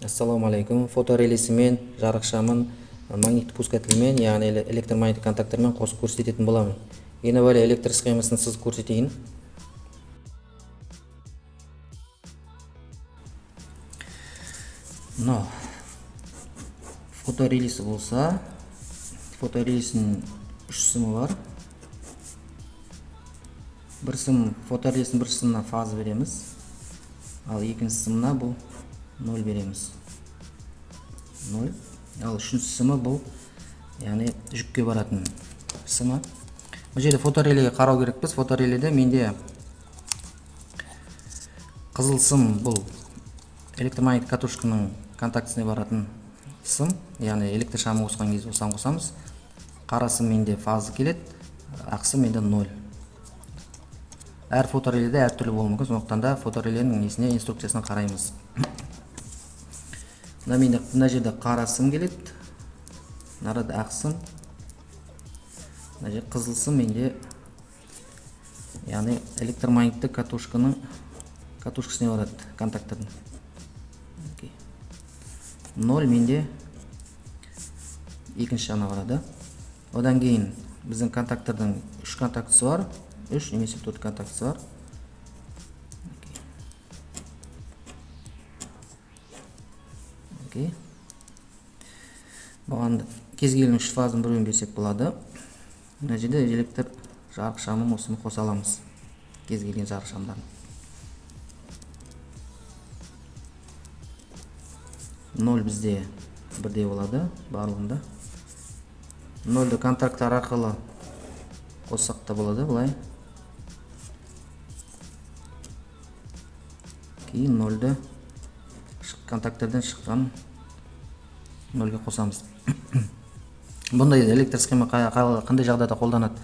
Ассалаумағалейкум. Фоторелесімен, жарықшамын, магнитті пускательмен, яғни электромагнитті контактормен қосып көрсететін боламын. Ең әуелі электр схемасын сызып көрсетейін. Мынау фоторелесі болса, фоторелесінің үш сымы бар. Бір сым, фоторелесінің бір сымына фаза береміз, ал екінші сымына бұл 0 береміз. 0. Ал үшінші сымы бұл, яғни жүкке баратын сымы. Бұл жерде фоторелеге қарау керекпіз. Фотореледе менде қызыл сым бұл электромагнит катушканың контактісіне баратын сым, яғни электр шамы қосқан кезде осыған қосамыз. Қара сым менде фаза келеді, ақ сым менде 0. Әр фотореледе әртүрлі болуы мүмкін, сондықтан да фотореленің несіне, инструкциясына қараймыз. Мына менде мына жерде қара сым келеді, мына ақ сым, мына жерде қызыл сым менде, яғни электромагнитті катушканың катушкасына барады контактордың. 0 менде екінші жағына барады. Одан кейін біздің контактордың 3 контактісі бар, 3 немесе 4 контактісі бар. Окей. Бұған кез келген үш фазаның біреуін берсек болады. Мына жерде электр жарық шамын осыны қоса аламыз. Кез келген жарық шамдарын. 0 бізде бірдей болады барлығында. 0-ді контакттар арқылы қоссақ та болады былай. Кейін 0-ді контакттерден шыққан 0-ге қосамыз. Бұндай электр схема қандай жағдайда қолданады?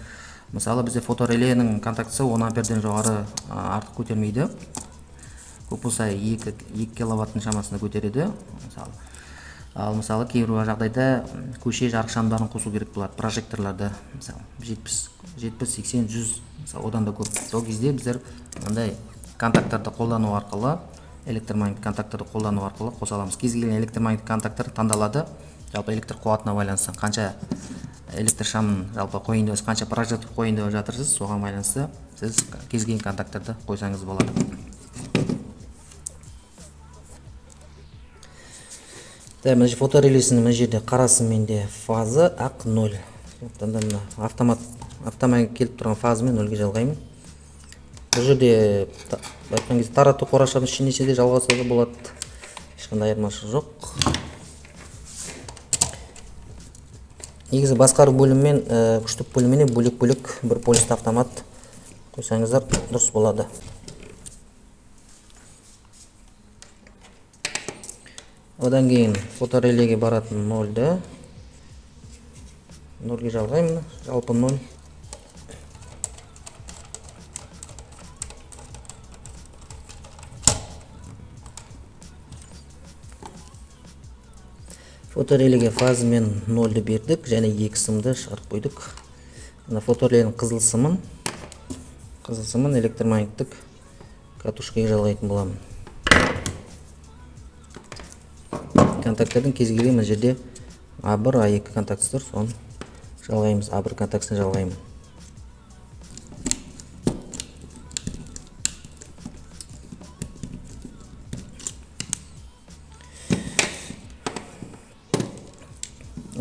Мысалы, бізде фотореленің контактісі 10 амперден жоғары артық көтермейді. Көп болса 2 киловаттың шамасында көтереді. Мысалы, ал мысалы кейбір жағдайда көше жарық шамдарын қосу керек болады, прожекторларды, мысалы, 70, 80, 100, мысалы, одан да көп. Сол кезде біздер мынандай контакттарды қолдану арқылы, электромагнит контакттарды қолдану арқылы қоса аламыз. Кез келген электромагнит контакттар таңдалады. Жалпы электр қуатына байланысты қанша электр шамын жалпы қояйын деп, қанша прожектор қояйын деп жатырсыз, соған байланысты сіз кез келген контакттарды қойсаңыз болады. Так, мына фоторелесінің мына жерде қарасы менде фаза ақ 0. Сондықтан да мына автомат келіп тұрған фазамен 0-ге жалғаймын. Бұл жерде айтқан кезде тарату қорашаның ішіне де жалғаса да болады. Ешқандай айырмашылық жоқ. Негізі басқару бөлімімен, күштік бөліміне бөлек-бөлек бір полюсті автомат қойсаңыздар дұрыс болады. Одан кейін фоторелеге баратын 0-ді 0-ге жалғаймын, жалпы 0. Фоторелеге фазамен 0-ді бердік және екі сымды шығарып қойдық. Мына фотореленің қызыл сымын электромагниттік катушкаға жалғайтын боламын. Контакттердің кез келген мына жерде А1, А2 контактісі тұр, соны жалғаймыз. А1 контактісін жалғаймын.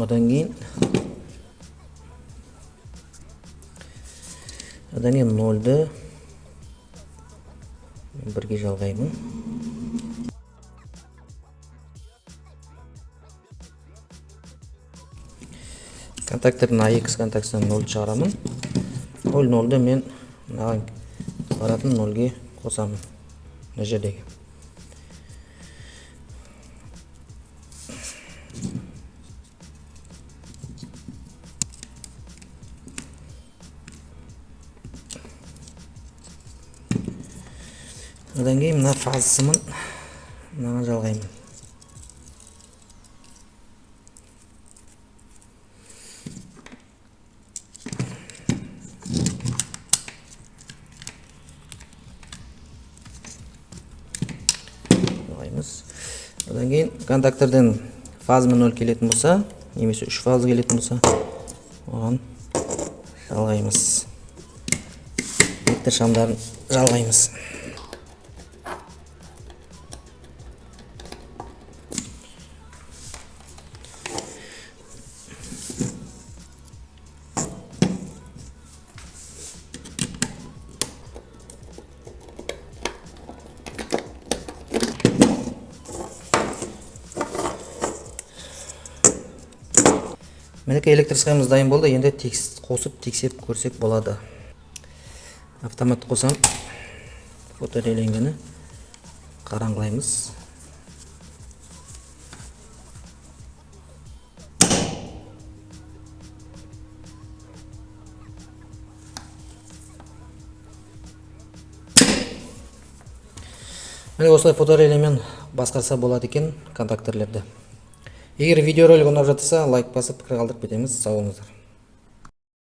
Одан кейін 0-ді бірге жалғаймын. Контактордың А2 контактісінен 0 шығарамын. 0-ді мен мынаған баратын 0-ге қосамын. Мына жердегі. Одан кейін мына фаза сымын мынаған жалғаймын. Одан Одан кейін контакторден фазамен 0 келетін болса, немесе 3 фаза келетін болса, оған жалғаймыз. Электр шамдарын жалғаймыз. Мінекей электр схемамыз дайын болды. Енді қосып тексеріп көрсек болады. Автомат қосам, фотореленгені қараңғылаймыз. Міне осылай фоторелемен басқарса болады екен контакторлерді. Егер видеоролик ұнап жатса, лайк басып, пікір қалдырып кетеміз. Сау болыңыздар.